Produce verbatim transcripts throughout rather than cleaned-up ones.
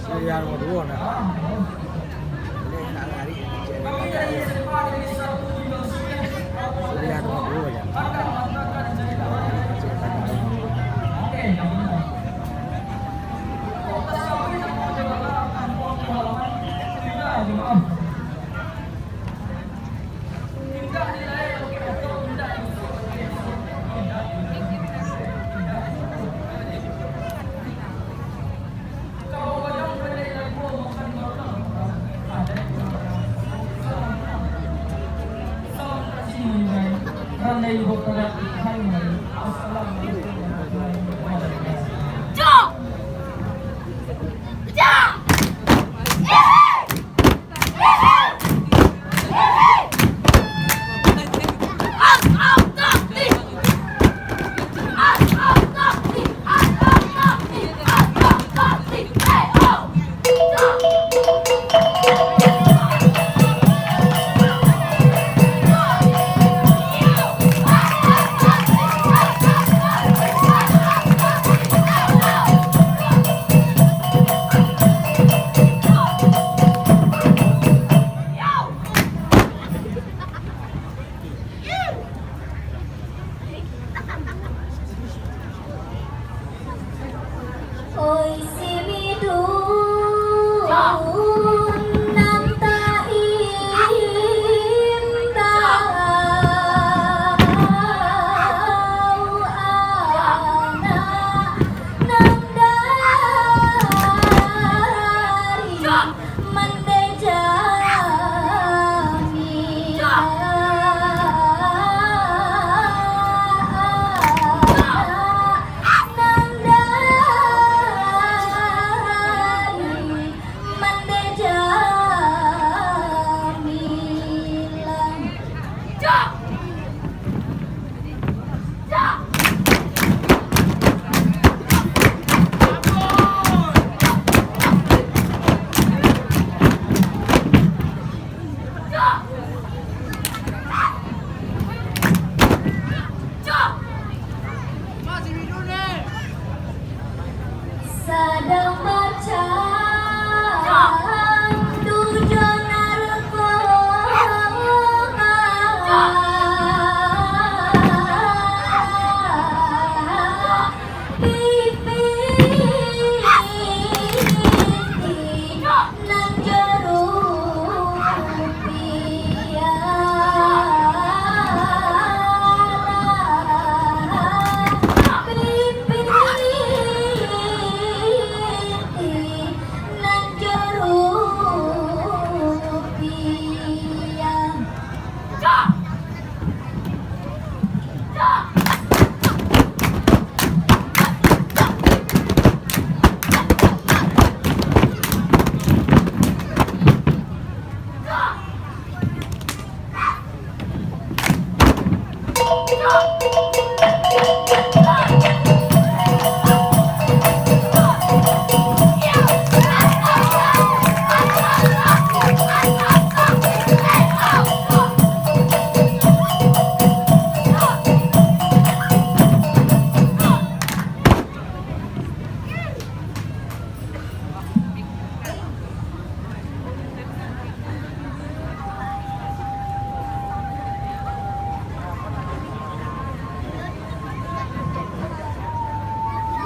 Sudah nomor dua nah. Ini nak lari. Sudah nomor dua ya. Oi si bidun nan taimbau, anak nan dari Mande Jamila, nan dari Mande Jamila. Sadang bacandu jo narkoba. Pipiti nan jo rupiah, pipiti nan jo rupiah.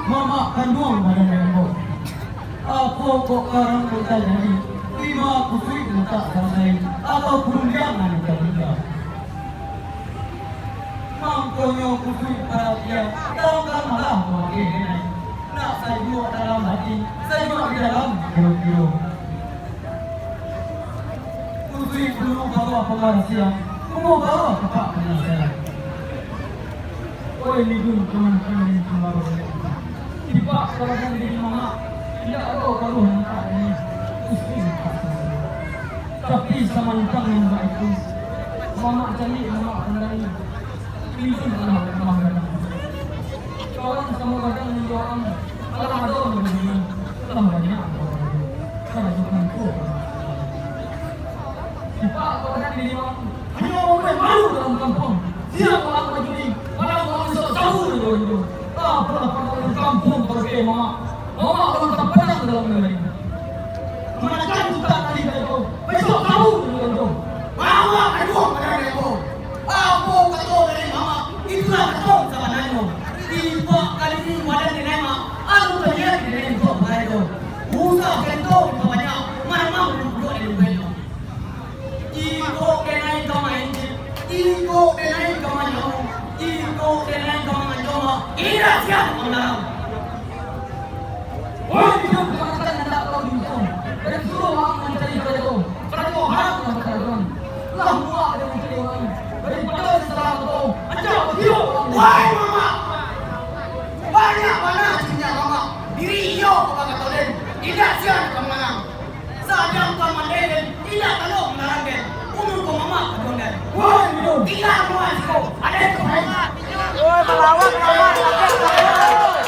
Mamak kanduang badan ambo. Apo kok karang kok tajadi? Dima kusuik latak salasai, atau kurundiang nan tatingga? Mangkonyo kusuik paratian, tarangkan malah mangakeh denai. Nak sajuak dalam hati, sajuak di dalam kiro-kiro. Kusuik dulu bawah pangarasian, kumo bawah tapak panyalaian. Oi lidun kamantang nan kambaro, tipak kabadan diri mamak, indak ado karuah nan tak diri, usin tak sasiro. Tapi samantang nan baitu, mamak caliak, mamak pandai, lidun alah batamah gadang. Kawan samo gadang nan jo ang, alah ado nan badiri, alah banyak nan badiri. Karajo kantua. Tipak kabadan diri mamak, hanyo urang malu dalam kampuang. Sia urang bajudi, padahal urang isuak sabu di bawah inyo. Apolah pado urang kampuang baruke mamak. Mamak urang tapandang dalam nagari. Manakan tutak tali kato, baisuak sabu di bawah inyo. Mamak aduah pado naiak ko. Apo kato dari mamak, itulah kato sabananyo. Tipak kali ini wadah di naiak, anu taliak di naiak ko pakai ko. Usah kato babanyak, manamang duduk di lubaiknyo. Iko denai ka main, iko denai ka manyau, iko denai ka manganjong, indak sia ka mangarang. Wah, hidup kamanakan nan tak tahu diusung, dari suruah ang mancari karajo, karajo haram nan bakarajoan. Lah muak den mancari urang, daripado salah kato, ancak batio urang. Wai mamak! Banyak bana ciriak mamak, diri iyo ka bakato den, indak sia ka mangarang. Sadang ka mande den, indak talok manarang den. Umua ko mamak ka duang den. Woi, Mido. Tingga mamak siko, ado ka main. Woi, malawan, malawan, malawan.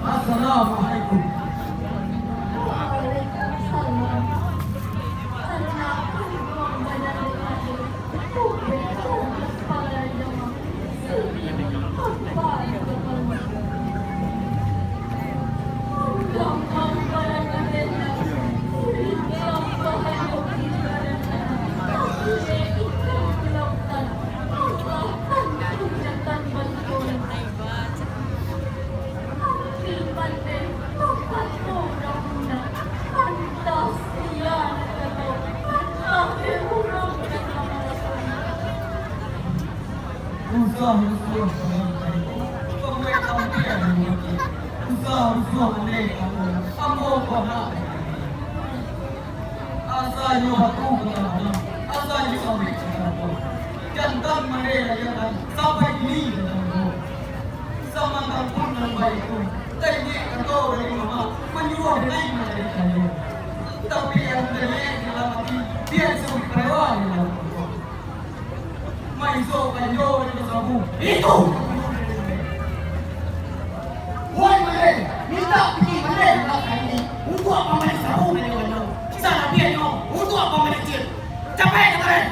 Assalamualaikum. Usah rusuah, usah rusuah, ambo ko nak. Asa nyo batu ka tanah, asa nyo kawik ka tanah. Jantan mande rancak sampai kini ka tanah. Samantang pun nan baitu, taingek kato dari mamak, manyuruah den manyari kayu. Tapi yang taingek dalam ati, bia sabuik parewa di dalam kuko. Maiso kanjo di sabu, itu. Wai mande, mintak pitih mande dalam kain ni, untuak pambali sabu dari wanyo. Salabiahnyo, untuak pambali cil. Capek ka tarai.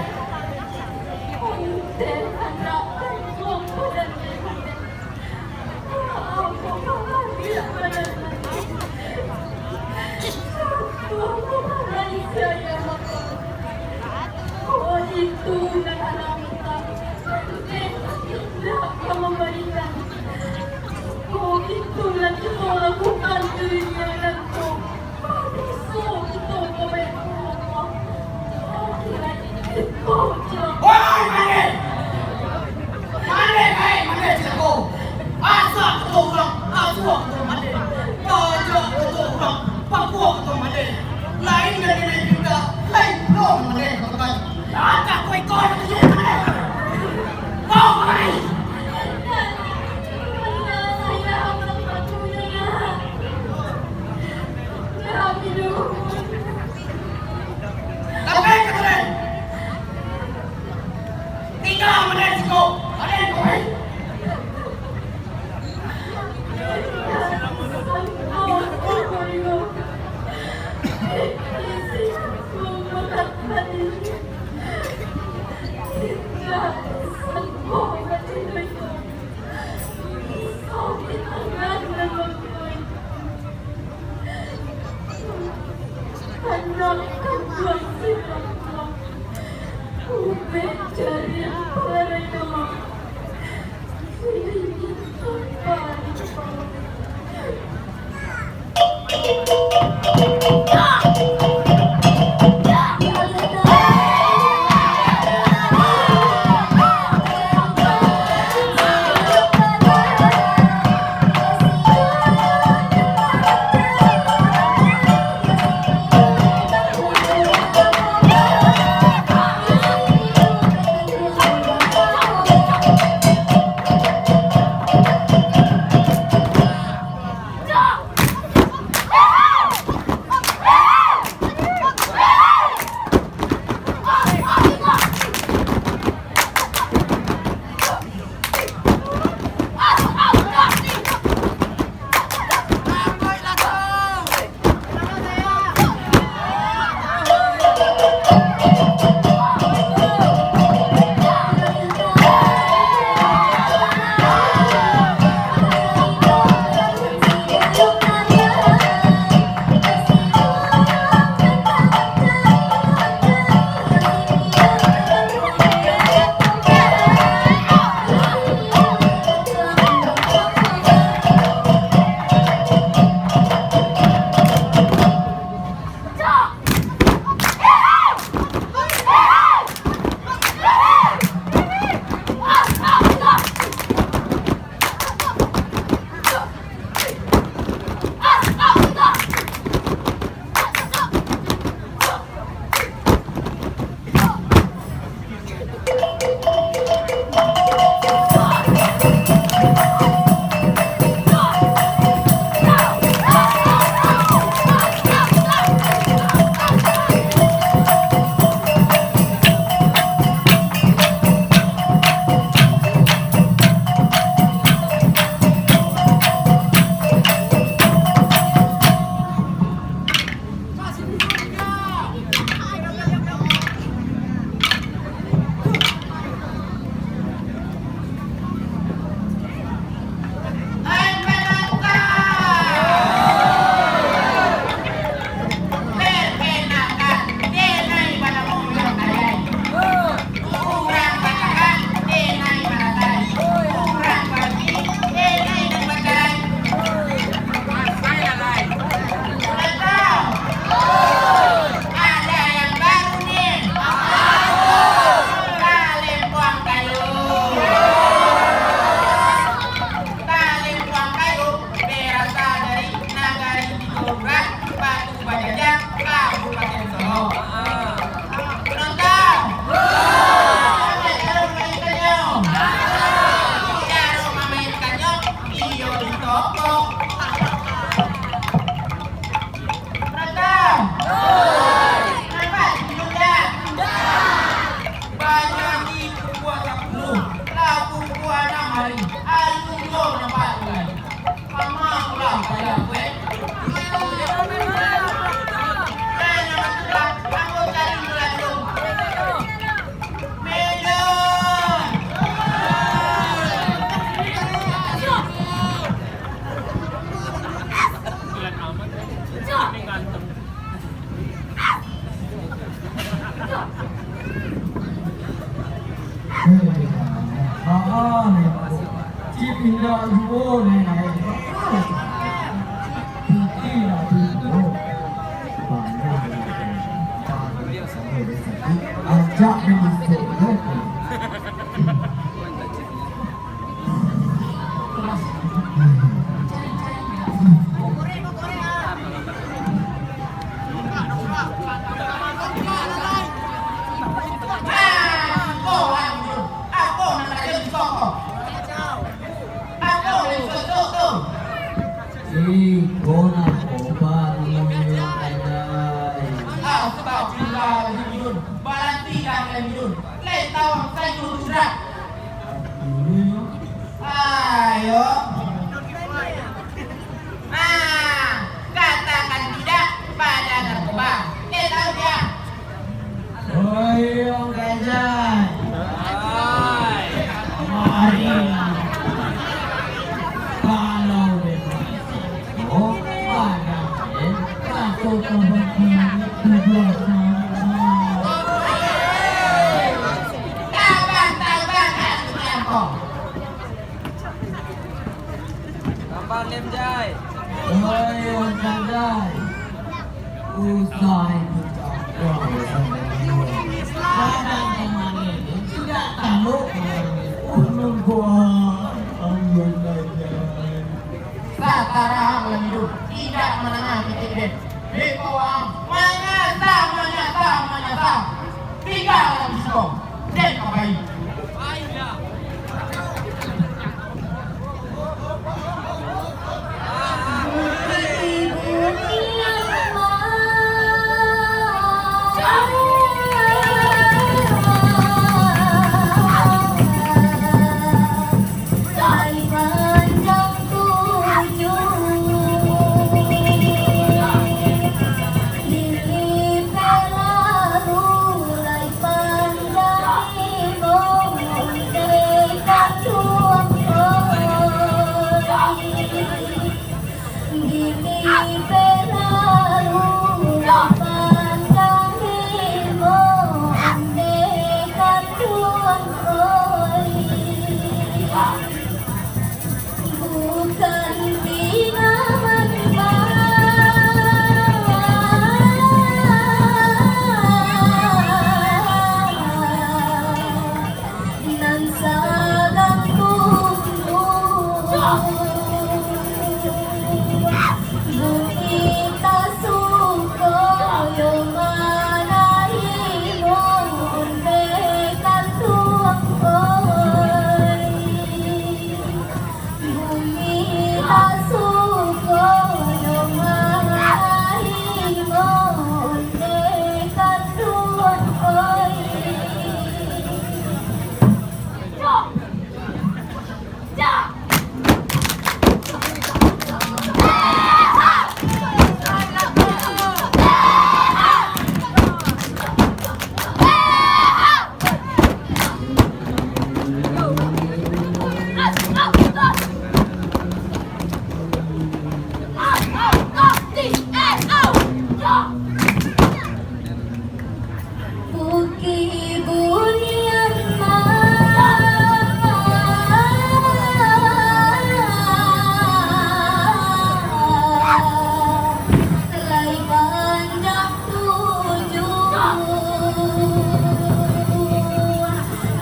Ada yang baru ni. Talempong kayu. Talempong kayu berasal dari nagari Bintuluak, Batu Bajajang, Kabupaten Solok. Penonton. Bagaimana cara memainkannya? Cara memainkannya, iyo di toko. Rata. Nampak di dunia. Banyak di pukul sapuluh, lah pukul anam hari. Hari tu juo nampak tu lai. Mama pulang payah kuek. Jangan matulah, ambo cari bulan tu. Medan. Cik indak juo, Nai. Cik indak juo. Banyak. Ajak main masuk, yo. Iko narkoba namonyo, Andai. Astagfirullahaladzim, Yun. Baranti dah, Yun. Lai tawang sajo tu, Drak. Ayo. Ah, katakan tidak pada narkoba. Lai tahu dia? Oi, Om Gajah. Oi, Wan Panjai. Usai budak kau, Wan Panjai. Kadang kemarin ni tidak tahu. Ulun kuat, Wan Panjai. Sakarang lah hidup, tidak manangah kitik den. Beko ang manyasah, manyasah, manyasah. Tingga lah di siko, den ka pai. Nan saganggu bumi tasuko yo manarimo ondeh kanduang oi. Bumi tasuko yo manarimo ondeh kanduang oi. Bukik bunian ma, lai panjang tujuah,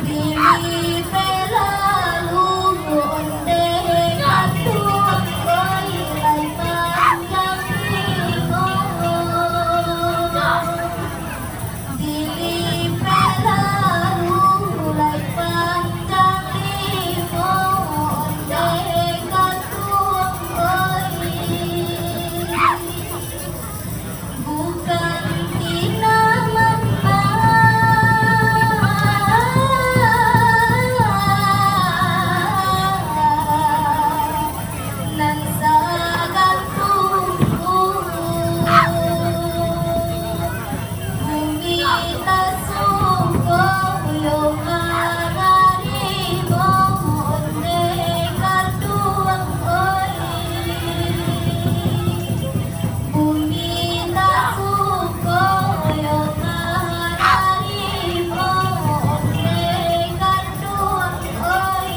dili pelalu ondeh kanduang oi, lai panjang limo. Dili pelalu lai panjang limo, ondeh kanduang oi. Bukan tina mama nan sagantung. Bumi tasuko yo manarimo ondeh kanduang oi. Bumi tasuko yo manarimo ondeh kanduang oi.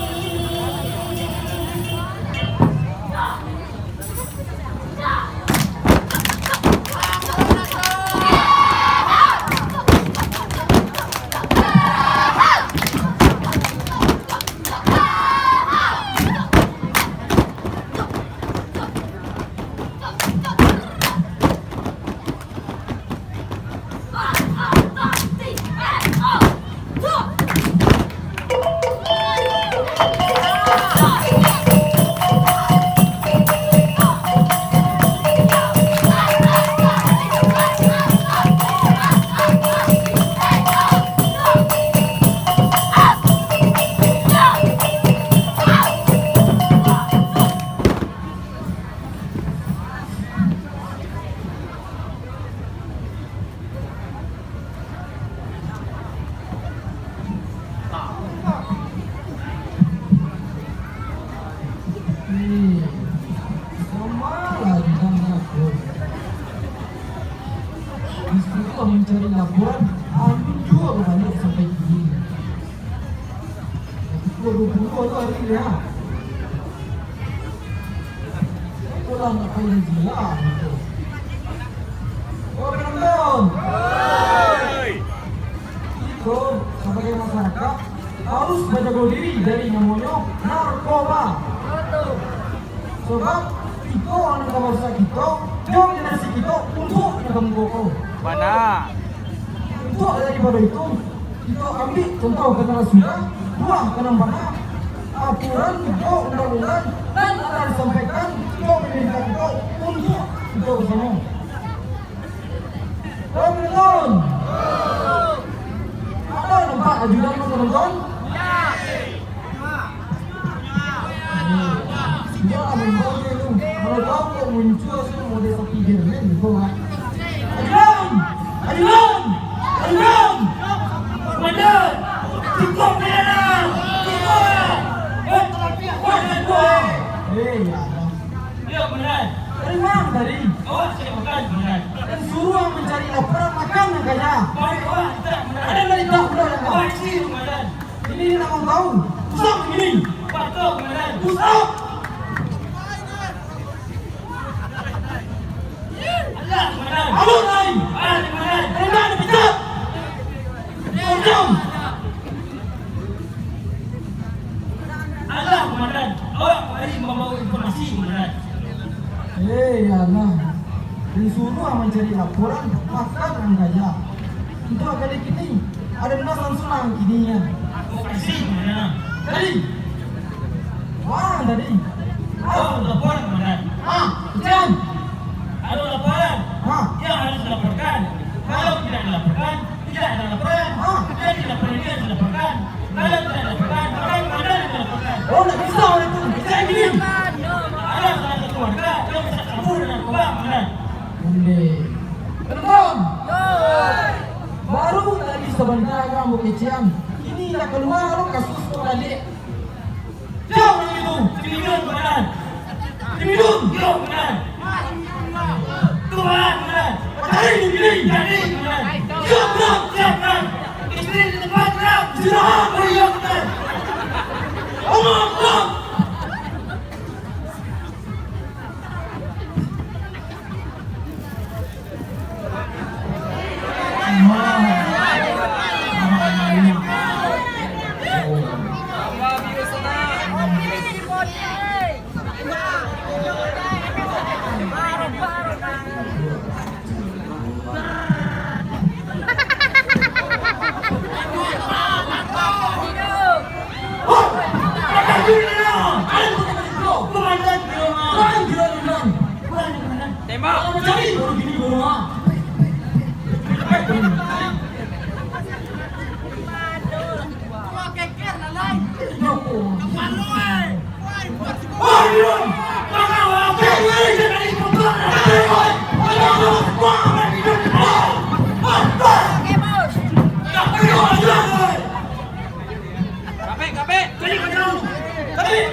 Disuruah mancari labuan, alun juo babaliak sampai kini. Pukua duo puluah tu hari ni, ha. Lah, nak pai haji lah, gitu. Oh, penonton. Kito sabagai masyarakat harus bajago diri dari namonyo narkoba. Sabab kito anak bangsa kito, jo generasi kito untuak nan ka muko ko. Bana. Untuak daripado itu, kito ambiak contoh ka nan sudah, buah ka nan bana, aturan jo undang-undang nan lah disampaikan jo pemerintah kito untuak kito basamo. Penonton! Ado nampak ajudan tu, penonton? Iyo, ambo tu. Kalau tahu kok muncul tu model sapi Jerman tu, ha. Ajudan! Ajudan! Ajudan! Komandan! Cukup, komandan! Cukup! Eh, komandan! Eh, ya Allah. Iyo, komandan. Dari ma tadi? Awak cari makan, komandan. Den suruah mancari lapuran, makan nan kaya. Baik, awak mintak, komandan. Aden mintak pulo, komandan. Awak isi, komandan. Kini nak mangkau. Push up kini. Push up, komandan. Push up. Alah, komandan. Alun lai. Alah, komandan. Rendah dipecat. Diam. Alah, komandan. Awak kamari mambawa informasi, komandan. Eh, ya Allah. Disuruah mancari laporan, makan nan kaya. Untuak kali kini, aden nan sansuang kini, ya. Makasih, komandan. Tadi. Wah, tadi. Oh, laporan, komandan. Ah, hujan. Ado laporan. Ah. Yang harus dilaporkan. Kalau tidak dilaporkan, tidak ada laporan. Ah. Jadi laporan ini harus dilaporkan. Kalau tidak dilaporkan, maka komandan yang dilaporkan. Oh, ndak bisa itu. Bisa gini. Ada salah satu warga yang bisa campur dengan narkoba, komandan. Ondeh. Penonton. Baru tadi sabanta ka ambo kecekan. Kini lah kalua lo kasus tu baliak. Jauh dari itu. Sini dulu, komandan. Sini dulu. Yo, komandan. Tu, komandan. Cari di sini. Cari, komandan. Siap, komandan. Siap, komandan. Istri di tempat, komandan. Istirahat. Oh, iya, komandan. Allah Akbar. Tembak! Kapek, kapek! Kapek!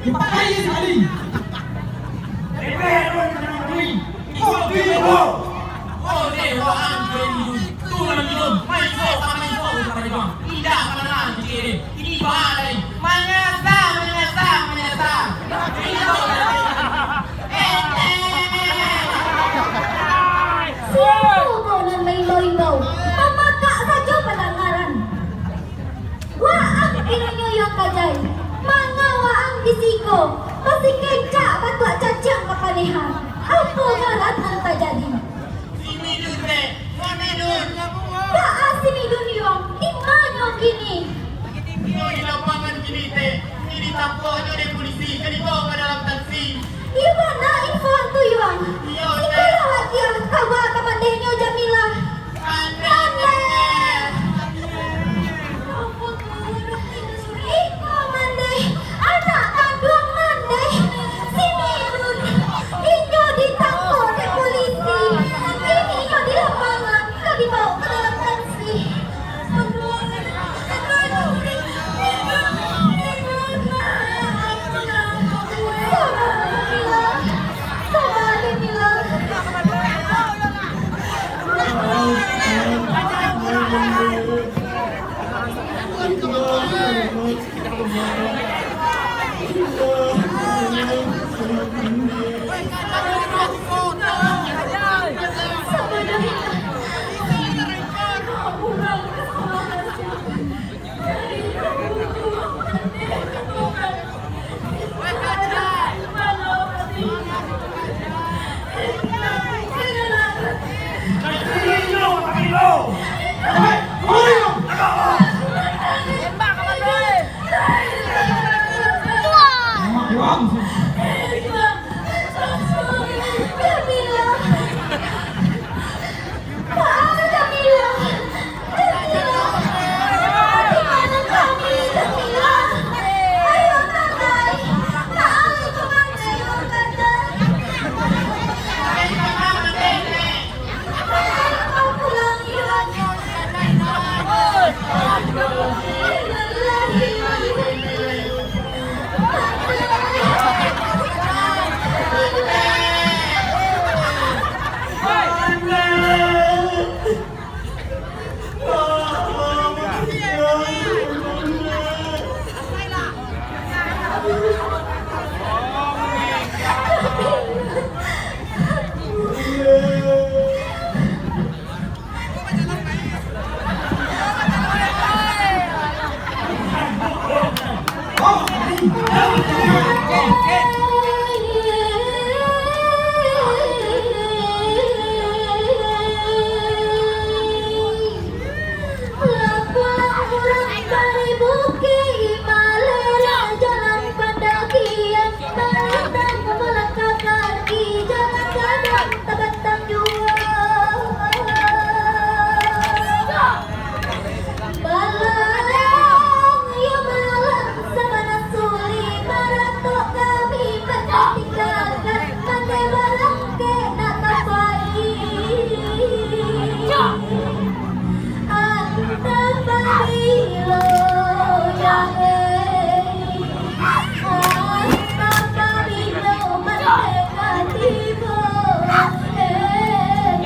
Dipakai sakali. Indak, manyasah, manyasah, manyasah. Siapo ko nan maimbau-imbau? Mamakak sajo padangaran. Waang kironyo Yuang Kajai, manga waang di siko, masih kencak batuak caciang ka panehan. Apo ngaran nan tajadi? Si Midun, Tek. Wan Midun. Baa si Midun, Yuang? Di ma nyo kini? Inyo di lapangan kini, Tek. Inyo ditangkok nyo dek pulisi, inyo dibawa ka dalam taksi. Iyo bana infoan tu, Yuang. Iyo, Tek. Sikolah latiah, kawa ka pandehnyo Jamilah. Pandeh, pandeh. Iko mandeh, anak kanduang mandeh, si Midun. Inyo ditangkok dek pulisi. Kamila. Kamila. Di mana kami, Kamila? Ayo, Kakak. Kakak, ayo, Kakak. Pulang-pulang urang dari Bukik Malela, jalan pandakian, malintang malangkah kaki, jalan gadang tabatang juo. Malang, yo malang, sabana sulik maratok kami, mande tinggakan, mande barangkek nak ka pai. Antah pabilo, ya, eh. Antah pabilo mande ka tibo, eh, eh, eh,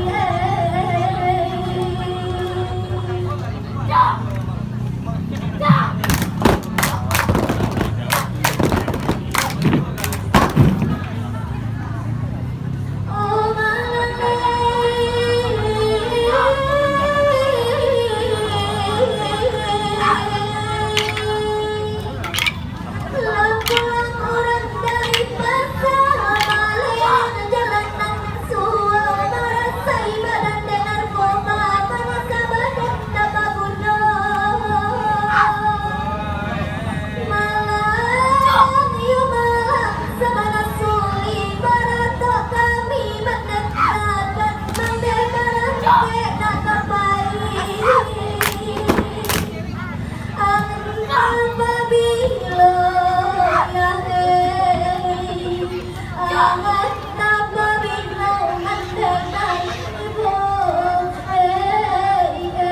eh. Pulang-pulang urang dari Pasar Malin, jalan nan suo, marasai badan dek narkoba, mangasa badan tapabunuah. Malang, yo malang, sabana sulik maratok kami, mande tinggakan, mande barangkek nak ka pai. Antah pabilo, ya, eh. Antah pabilo mande ka tibo, eh, eh, eh, eh.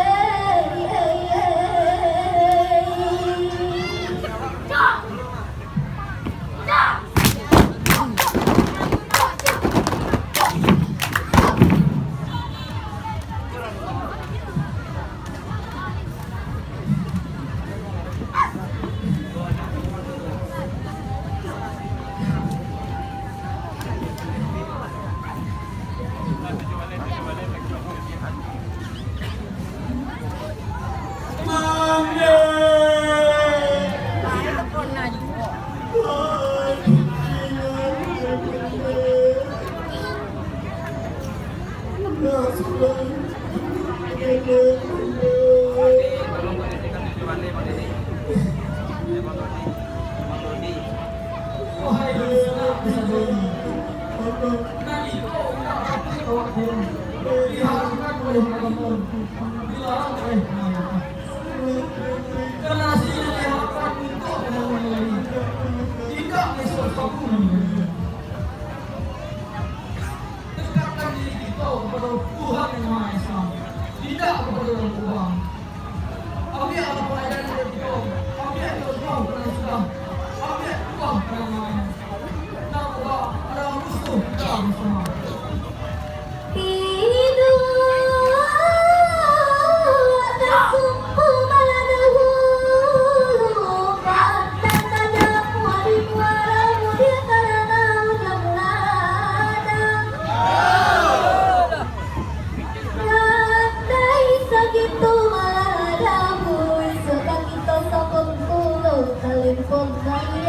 Karena hasilnya diharapkan untuk mengenali. Jika esok suatu nanti, dekatkan diri kita kepada Tuhan Yang Maha Esa, tidak kepada orang tua. Ambiak apa yang ada di kita, ambiak kita semua pada sudah, ambiak Tuhan pada yang lain. Narkoba adalah musuh kita bersama. Tiduak tasumpu malah dahulu, pandang tadamuah di muara mudia karana ujan ladang. Landai sagitu malah dahulu, sudah kita sokong pulo, talempong kayu.